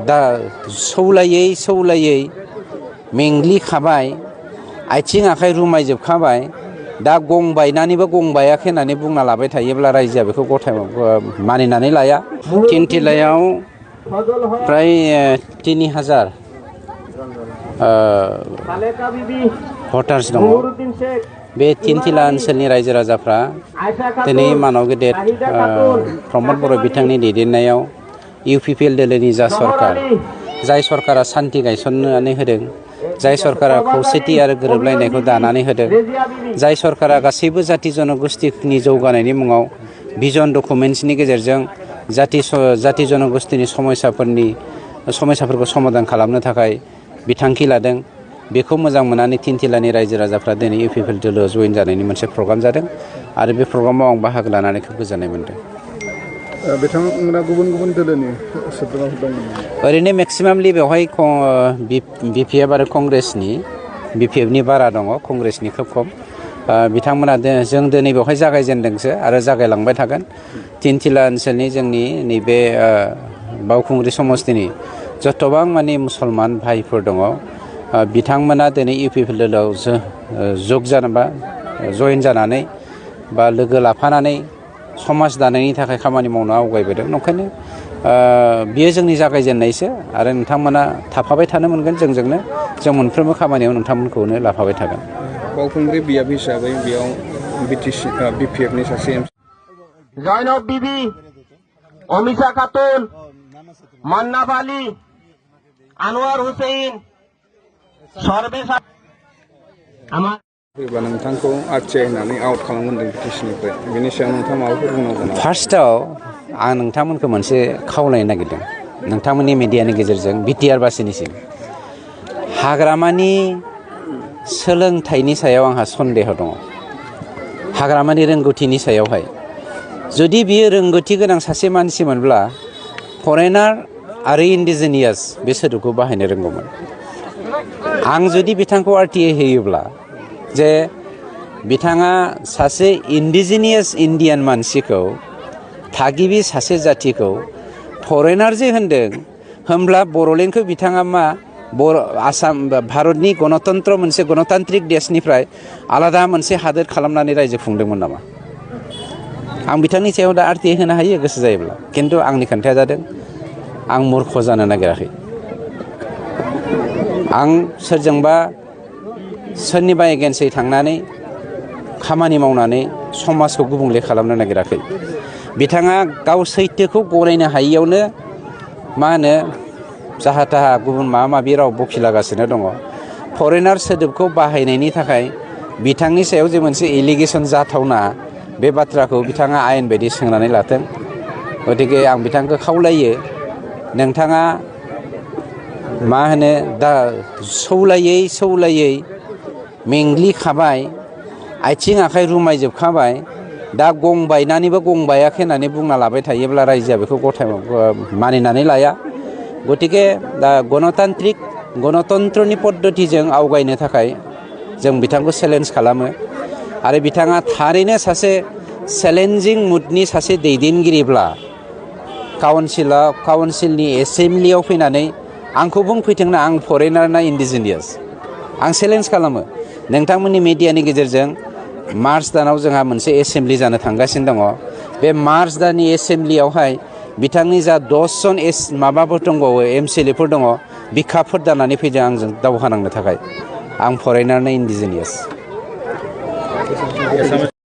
दा सौलायै मेंग्लिखाबाय आथिं आखाइ रुमायजोबखाबाय दा गं बायनानैबो गं बायाखै होननानै बुंना लाबाय थायोब्ला रायजोआ बेखौ गथाय मानिनानै लाया। थिनथिलायाव प्राय 3000 भटार्स दङ। बे थिनथिला ओनसोलनि रायजो राजाफ्रा दिनै मानव गेदेर प्रमद बर' बिथांनि दैदेननायाव UPPL दोलोनि जा सरकार, जाय सरकारा सान्थि गायसननानै होदों, जाय सरकारा खौसेथि आरो गोरोबलायनायखौ दानानै होदों, जाय सरकारा गासैबो जाति जनगोष्ठीनि जौगानायनि मुङाव भिजन डकुमेन्ट्सनि गेजेरजों जाति जनगोष्ठीनि समस्याफोरखौ समाधान खालामनो थाखाय बिथांखि लादों, बेखौ मोजां मोननानै थिनथिलानि रायजो राजाफ्रा दिनै UPPL दोलोआव जइन जानायनि मोनसे प्रग्राम जादों आरो बे प्रग्रामाव आं बाहागो लानानै खोब गोजोननाय मोनदों। बिथांमोना गुबुन गुबुन दोलोनि सोद्रोमाफोर दंमोन? ओरैनो मेक्सिमामलि बेवहाय BPF आरो कंग्रेसनि BPFनि बारा दङ, कंग्रेसनि खोब खम। बिथांमोना जों दिनै बेवहाय जागायजेनदोंसो आरो जागायलांबाय थागोन। थिनथिला ओनसोलनि जोंनि नैबे बावखुंग्रि समस्तिनि जथबां माने मुसलमान भाइफोर दङ, बिथांमोना दिनै UPPL दोलोआव जइन जानानै बा लोगो लाफानानै समाज दानायनि थाखाय खामानि मावनो आवगायबोदों। नंखायनो बियो जोंनि जागायजेननायसो आरो नोंथांमोना थाफाबाय थानो मोनगोन जोंजोंनो। जों मोनफ्रोमबो खामानियाव नोंथांमोनखौनो लाफाबाय थागोन। बावखुंग्रि बियाब हिसाबै बेयाव BPFनि सासे জয়নব বিবি, অমিশা খাতুন, মান্নাফ আলী, আনোয়ার হুসেন, সর্বেশ আমার नोंथांखौ RTI होननानै आउट खालामगोन पिटिसननिफ्राय, बेनि सायाव नोंथाङा माबाफोर बुंनांगौ नामा? फार्स्टआव आं नोंथांमोनखौ मोनसे खावलायनो नागिरदों, नोंथांमोननि मिडियानि गेजेरजों BTR बासिनिसिम हाग्रामानि सोलोंथाइनि सायाव आंहा सन्देह दङ। हाग्रामानि रोंगौथिनि सायावहाय जुदि बियो रोंगौथि गोनां सासे मानसिमोनब्ला फरेनार आरो इन्डिजिनियास बे सोदोबखौ बाहायनो रोंगौमोन। आं जुदि बिथांखौ RTI होयोब्ला जे बिथाङा सासे इन्डिजिनियास इन्डियान मानसिखौ, थागिबि सासे जाथिखौ फरेनार जे होनदों, होमब्ला बर'लेण्डखौ बिथाङा मा आसाम भारतनि गणतन्त्र मोनसे गणतान्त्रिक देशनिफ्राय आलादा मोनसे हादोर खालामनानै रायजो खुंदोंमोन नामा? आं बिथांनि सायाव दा RTI होनो हायो गोसो जायोब्ला, खिन्थु आंनि खोन्थाया जादों आं मूर्ख जानो नागिराखै। आं सोरनिबा एगेन्सै थांनानै खामानि मावनानै समाजखौ गुबुंले खालामनो नागिराखै। बिथाङा गाव सैथोखौ गनायनो हायियावनो जाहा थाहा गुबुन माबा राव बखिलागासिनो दङ। फरेनार सोदोबखौ बाहायनायनि थाखाय बिथांनि सायाव जे मोनसे एलिगेसन जाथावना, बे बाथ्राखौ बिथाङा आयेन बायदि सोंनानै लाथों। गतिके आं बिथांखौ खावलायो, नोंथाङा दा सौलायै मेंग्लिखाबाय आथिं आखाइ रुमायजोबखाबाय दा गं बायनानैबो गं बायाखै होननानै बुंना लाबाय थायोब्ला रायजोआ बेखौ मानिनानै लाया। गतिके दा गणतन्त्रनि पद्धतिजों आवगायनो थाखाय जों बिथांखौ चेलेन्ज खालामो आरो बिथाङा थारैनो सासे चेलेन्जिं मुडनि सासे दैदेनगिरिब्ला काउन्सिलनि एसेम्ब्लियाव फैनानै आंखौ बुंफैथोंना आं फरेनार ना इन्डिजिनियास। आं चेलेन्ज खालामो। नोंथांमोननि मिडियानि गेजेरजों मार्च दानाव जोंहा मोनसे एसेम्ब्लि जानो थांगासिनो दङ। बे मार्च दाननि एसेम्ब्लियावहाय बिथांनि जा 10 जन माबाफोर दंबावो, MCLAफोर दङ, बिखाफोर दानानै फैदों आंजों दावहा नांनो थाखाय। आं फरेनार ना इन्डिजिनियास।